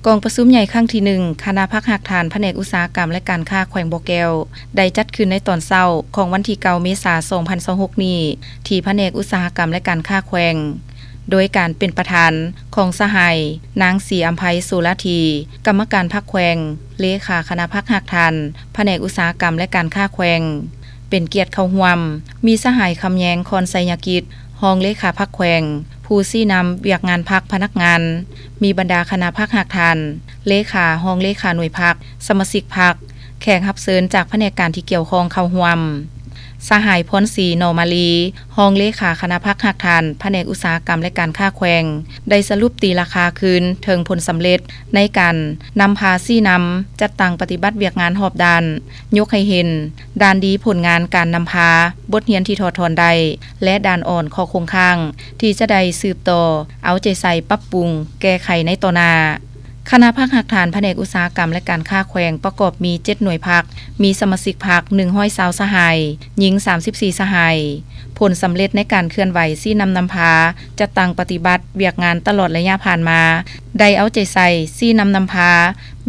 ກອງປະຊຸມໃຫຍ່ຄັ້ງທີໜຶ່ງ ຄະນະພັກຮາກຖານພະແນກອຸດສາຫະກຳ ແລະ ການຄ້າແຂວງບໍ່ແກ້ວ ໄດ້ຈັດຂຶ້ນໃນຕອນເຊົ້າຂອງວັນທີເກົ້າ ເມສາ ສອງພັນຊາວຫົກນີ້ ທີ່ພະແນກອຸດສາຫະກຳ ແລະ ການຄ້າແຂວງ ໂດຍການເປັນປະທານຂອງສະຫາຍ ນາງ ສີອຳໄພ ໂສລາທີ ກຳມະການພັກແຂວງ, ເລຂາຄະນະພັກຮາກຖານພະແນກອຸດສາຫະກຳ ແລະ ການຄ້າແຂວງ. ເປັນກຽດເຂົ້າຮ່ວມ ມີສະຫາຍ ຄຳແຍງ ຄອນໄຊຍະກິດ ຮອງເລຂາພັກແຂວງ, ຜູ້ຊີ້ນຳວຽກງານພັກພະນັກງານ, ມີບັນດາຄະນະພັກຮາກຖານ, ເລຂາ, ຮອງເລຂາໜ່ວຍພັກ, ສະມາຊິກພັກ, ແຂກຮັບເຊີນຈາກພະແນກການທີ່ກ່ຽວຂ້ອງເຂົ້າຮ່ວມ. ສະຫາຍ ພອນສີ ໜໍມາລີ ຮອງເລຂາຄະນະພັກຮາກຖານພະແນກອຸດສາຫະກຳ ແລະ ການຄ້າແຂວງ ໄດ້ສະຫຼຸບຕີລາຄາຄືນເຖິງຜົນສຳເລັດໃນການນຳພາຊີ້ນຳຈັດຕັ້ງປະຕິບັດວຽກງານຮອບດ້ານ, ຍົກໃຫ້ເຫັນດ້ານດີຜົນງານການນຳພາ, ບົດຮຽນທີ່ຖອດຖອນໄດ້ ແລະ ດ້ານອ່ອນຂໍ້ຄົງຄ້າງທີ່ຈະໄດ້ສືບຕໍ່ເອົາໃຈໃສ່ປັບປຸງແກ້ໄຂໃນຕໍ່ໜ້າ. ຄະນະພັກຮາກຖານພະແນກອຸດສາຫະກຳ ແລະ ການຄ້າແຂວງ ປະກອບມີເຈັດໜ່ວຍພັກ, ມີສະມາຊິກພັກໜຶ່ງຮ້ອຍຊາວສະຫາຍ, ຍິງສາມສິບສີ່ສະຫາຍ. ຜົນສຳເລັດໃນການເຄື່ອນໄຫວຊີ້ນຳນຳພາ ຈັດຕັ້ງປະຕິບັດວຽກງານຕະຫຼອດໄລຍະຜ່ານມາ ໄດ້ເອົາໃຈໃສ່ຊີ້ນຳນຳພາ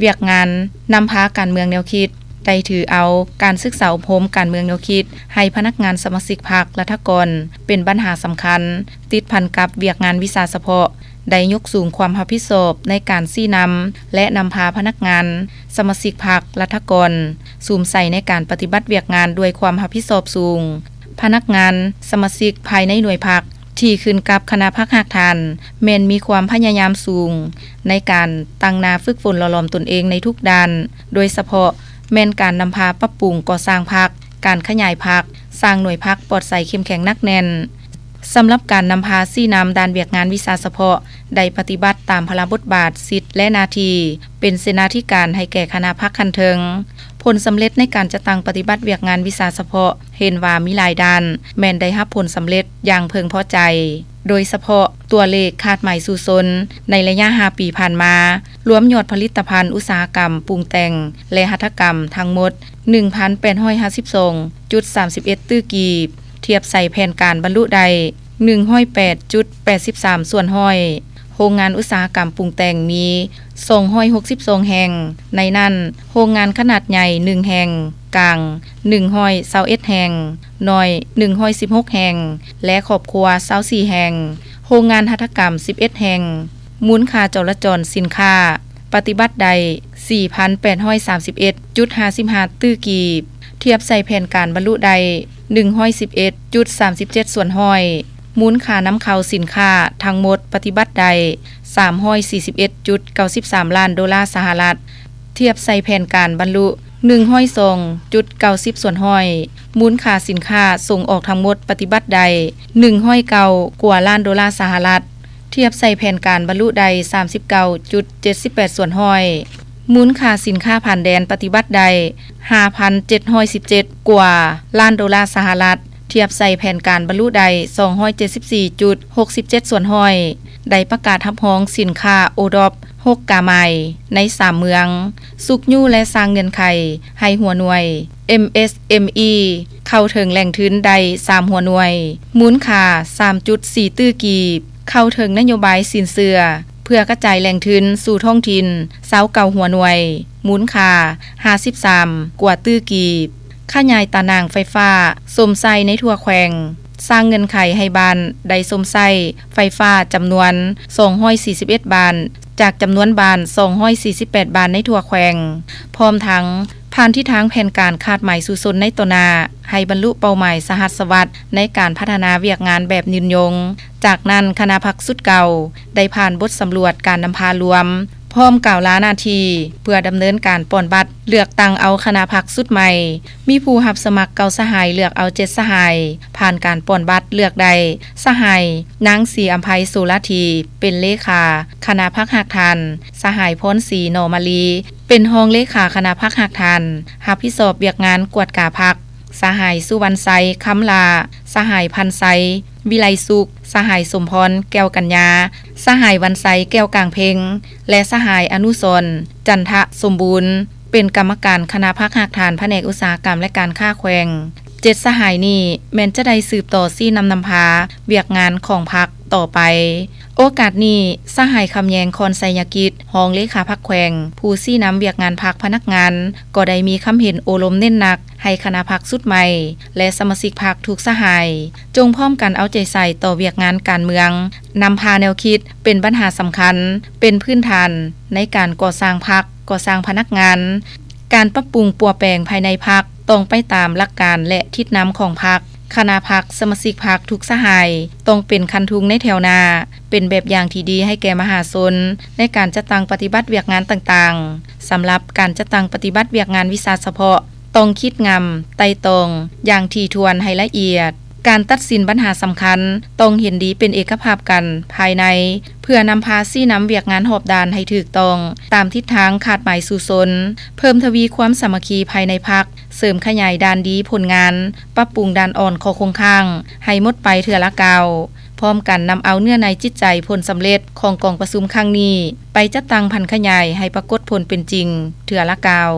ວຽກງານນຳພາການເມືອງແນວຄິດ, ໄດ້ຖືເອົາການສຶກສາອົບຮົມການເມືອງແນວຄິດໃຫ້ພະນັກງານສະມາຊິກພັກ, ລັດຖະກອນ ເປັນບັນຫາສຳຄັນ ຕິດພັນກັບວຽກງານວິຊາສະເພາະ, ໄດ້ຍົກສູງຄວາມຮັບຜິດຊອບໃນການຊີ້ນຳ ແລະ ນຳພາພະນັກງານ, ສະມາຊິກພັກ, ລັດຖະກອນ ສຸມໃສ່ໃນການປະຕິບັດວຽກງານດ້ວຍຄວາມຮັບຜິດຊອບສູງ. ພະນັກງານ, ສະມາຊິກພາຍໃນໜ່ວຍພັກທີ່ຂຶ້ນກັບຄະນະພັກຮາກຖານ ແມ່ນມີຄວາມພະຍາຍາມສູງໃນການຕັ້ງໜ້າຝຶກຝົນຫຼໍ່ຫຼອມຕົນເອງໃນທຸກດ້ານ, ໂດຍສະເພາະແມ່ນການນຳພາປັບປຸງກໍ່ສ້າງພັກ, ການຂະຫຍາຍພັກ, ສ້າງໜ່ວຍພັກປອດໃສເຂັ້ມແຂງໜັກແໜ້ນ. ສຳລັບການນຳພາຊີ້ນຳດ້ານວຽກງານວິຊາສະເພາະ ໄດ້ປະຕິບັດຕາມພາລະບົດບາດ, ສິດ ແລະ ໜ້າທີ່ ເປັນເສນາທິການໃຫ້ແກ່ຄະນະພັກຂັ້ນເທິງ. ຜົນສຳເລັດໃນການຈັດຕັ້ງປະຕິບັດວຽກງານວິຊາສະເພາະ ເຫັນວ່າມີຫຼາຍດ້ານແມ່ນໄດ້ຮັບຜົນສຳເລັດຢ່າງເພິ່ງພໍໃຈ, ໂດຍສະເພາະຕົວເລກຄາດໝາຍສູ້ຊົນໃນໄລຍະຫ້າປີຜ່ານມາ, ລວມຍອດຜະລິດຕະພັນອຸດສາຫະກຳປຸງແຕ່ງ ແລະ ຫັດຖະກຳທັງໝົດ ໜຶ່ງພັນແປດຮ້ອຍຫ້າສິບສອງຈຸດສາມສິບເອັດຕື້ກີບ, ທຽບໃສ່ແຜນການບັນລຸໄດ້ ໜຶ່ງຮ້ອຍແປດຈຸດແປດສິບສາມສ່ວນຮ້ອຍ. ໂຮງງານອຸດສາຫະກຳປຸງແຕ່ງມີ ສອງຮ້ອຍຫົກສິບສອງແຫ່ງ, ໃນນັ້ນ ໂຮງງານຂະໜາດໃຫຍ່ ໜຶ່ງແຫ່ງ, ກາງ ໜຶ່ງຮ້ອຍຊາວເອັດແຫ່ງ, ນ້ອຍ ໜຶ່ງຮ້ອຍສິບຫົກແຫ່ງ ແລະ ຄອບຄົວ ຊາວສີ່ແຫ່ງ, ໂຮງງານຫັດຖະກຳ ສິບເອັດແຫ່ງ. ມູນຄ່າຈໍລະຈອນສິນຄ້າປະຕິບັດໄດ້ ສີ່ພັນແປດຮ້ອຍສາມສິບເອັດຈຸດຫ້າສິບຫ້າຕື້ກີບ, ທຽບໃສ່ແຜນການບັນລຸໄດ້ ໜຶ່ງຮ້ອຍສິບເອັດຈຸດສາມສິບເຈັດສ່ວນຮ້ອຍ. ມູນຄ່ານຳເຂົ້າສິນຄ້າທັງໝົດປະຕິບັດໄດ້ ສາມຮ້ອຍສີ່ສິບເອັດຈຸດເກົ້າສິບສາມລ້ານໂດລາສະຫະລັດ, ທຽບໃສ່ແຜນການບັນລຸ ໜຶ່ງຮ້ອຍສອງຈຸດເກົ້າສິບສ່ວນຮ້ອຍ. ມູນຄ່າສິນຄ້າສົ່ງອອກທັງໝົດປະຕິບັດໄດ້ ໜຶ່ງຮ້ອຍເກົ້າກວ່າລ້ານໂດລາສະຫະລັດ, ທຽບໃສ່ແຜນການບັນລຸໄດ້ ສາມສິບເກົ້າຈຸດເຈັດສິບແປດສ່ວນຮ້ອຍ. ມູນຄ່າສິນຄ້າຜ່ານແດນປະຕິບັດໄດ້ ຫ້າພັນເຈັດຮ້ອຍສິບເຈັດກວ່າລ້ານໂດລາສະຫະລັດ, ທຽບໃສ່ແຜນການບັນລຸໄດ້ ສອງຮ້ອຍເຈັດສິບສີ່ຈຸດຫົກສິບເຈັດສ່ວນຮ້ອຍ. ໄດ້ປະກາດຮັບຮອງສິນຄ້າໂອດອບ ຫົກກາໝາຍ ໃນສາມເມືອງ, ຊຸກຍູ້ ແລະ ສ້າງເງື່ອນໄຂໃຫ້ຫົວໜ່ວຍ ເອັມເອສເອັມອີ ເຂົ້າເຖິງແຫຼ່ງທຶນໄດ້ສາມຫົວໜ່ວຍ, ມູນຄ່າ ສາມຈຸດສີ່ຕື້ກີບ, ເຂົ້າເຖິງນະໂຍບາຍສິນເຊື່ອ ເພື່ອກະຈາຍແຫຼ່ງທຶນສູ່ທ້ອງຖິ່ນ ຊາວເກົ້າຫົວໜ່ວຍ, ມູນຄ່າ ຫ້າສິບສາມກວ່າຕື້ກີບ. ຂະຫຍາຍຕາໜ່າງໄຟຟ້າຊົມໃຊ້ໃນທົ່ວແຂວງ, ສ້າງເງື່ອນໄຂໃຫ້ບ້ານໄດ້ຊົມໃຊ້ໄຟຟ້າຈຳນວນ ສອງຮ້ອຍສີ່ສິບເອັດບ້ານ, ຈາກຈຳນວນບ້ານ ສອງຮ້ອຍສີ່ສິບແປດບ້ານໃນທົ່ວແຂວງ, ພ້ອມທັງຜ່ານທິດທາງແຜນການຄາດໝາຍສູ້ຊົນໃນຕໍ່ໜ້າ ໃຫ້ບັນລຸເປົ້າໝາຍສະຫັດສະຫວັດໃນການພັດທະນາວຽກງານແບບຍືນຍົງ. ຈາກນັ້ນ ຄະນະພັກຊຸດເກົ່າໄດ້ຜ່ານບົດສຳຫຼວດການນຳພາລວມ ພ້ອມກ່າວລາໜ້າທີ່ ເພື່ອດຳເນີນການປ່ອນບັດເລືອກຕັ້ງເອົາຄະນະພັກຊຸດໃໝ່. ມີຜູ້ຮັບສະໝັກເກົ້າສະຫາຍ, ເລືອກເອົາເຈັດສະຫາຍ, ຜ່ານການປ່ອນບັດເລືອກໄດ້ ສະຫາຍ ນາງ ສີອຳໄພ ໂສລາທີ ເປັນເລຂາຄະນະພັກຮາກຖານ, ສະຫາຍ ພອນສີ ໜໍມາລີ ເປັນຮອງເລຂາຄະນະພັກຮາກຖານ, ຮັບຜິດຊອບວຽກງານກວດກາພັກ, ສະຫາຍ ສຸວັນໄຊ ຄຳຫຼ້າ, ສະຫາຍ ພັນໄຊ ວິໄລສຸກ, ສະຫາຍ ສົມພອນ ແກ້ວກັນຍາ, ສະຫາຍ ວັນໄຊ ແກ້ວກາງເພັງ ແລະ ສະຫາຍ ອະນຸສອນ ຈັນທະສົມບູນ ເປັນກຳມະການຄະນະພັກຮາກຖານພະແນກອຸດສາຫະກຳ ແລະ ການຄ້າແຂວງ. ເຈັດສະຫາຍນີ້ແມ່ນຈະໄດ້ສືບຕໍ່ຊີ້ນຳນຳພາວຽກງານຂອງພັກຕໍ່ໄປ. ໂອກາດນີ້, ສະຫາຍ ຄຳແຍງ ຄອນໄຊຍະກິດ, ຮອງເລຂາພັກແຂວງ, ຜູ້ຊີ້ນຳວຽກງານພັກພະນັກງານ, ກໍໄດ້ມີຄຳເຫັນໂອ້ລົມເນັ້ນໜັກໃຫ້ຄະນະພັກຊຸດໃໝ່ ແລະ ສະມາຊິກພັກທຸກສະຫາຍ, ຈົ່ງພ້ອມກັນເອົາໃຈໃສ່ຕໍ່ວຽກງານການເມືອງ, ນຳພາແນວຄິດເປັນບັນຫາສຳຄັນ, ເປັນພື້ນຖານໃນການກໍ່ສ້າງພັກ, ກໍ່ສ້າງພະນັກງານ. ການປັບປຸງປົວແປງພາຍໃນພັກ ຕ້ອງໄປຕາມຫຼັກການ ແລະ ທິດນຳຂອງພັກ. ຄະນະພັກ, ສະມາຊິກພັກທຸກສະຫາຍ ຕ້ອງເປັນຄັນທຸງໃນແຖວໜ້າ, ເປັນແບບຢ່າງທີ່ດີໃຫ້ແກ່ມະຫາຊົນ ໃນການຈັດຕັ້ງປະຕິບັດວຽກງານຕ່າງໆ. ສຳລັບການຈັດຕັ້ງປະຕິບັດວຽກງານວິຊາສະເພາະ, ຕ້ອງຄິດງຳ, ໄຕ່ຕອງຢ່າງຖີ່ຖ້ວນໃຫ້ລະອຽດ. ການຕັດສິນບັນຫາສຳຄັນ ຕ້ອງເຫັນດີເປັນເອກະພາບກັນພາຍໃນ ເພື່ອນຳພາຊີ້ນຳວຽກງານຮອບດ້ານໃຫ້ຖືກຕ້ອງ ຕາມທິດທາງຄາດໝາຍສູ້ຊົນ, ເພີ່ມທະວີຄວາມສາມັກຄີພາຍໃນພັກ, ເສີມຂະຫຍາຍດ້ານດີຜົນງານ, ປັບປຸງດ້ານອ່ອນຂໍ້ຄົງຄ້າງໃຫ້ໝົດໄປເທື່ອລະກ້າວ, ພ້ອມກັນນຳເອົາເນື້ອໃນຈິດໃຈຜົນສຳເລັດຂອງກອງປະຊຸມຄັ້ງນີ້ ໄປຈັດຕັ້ງຜັນຂະຫຍາຍໃຫ້ປາກົດຜົນເປັນຈິງເທື່ອລະກ້າວ.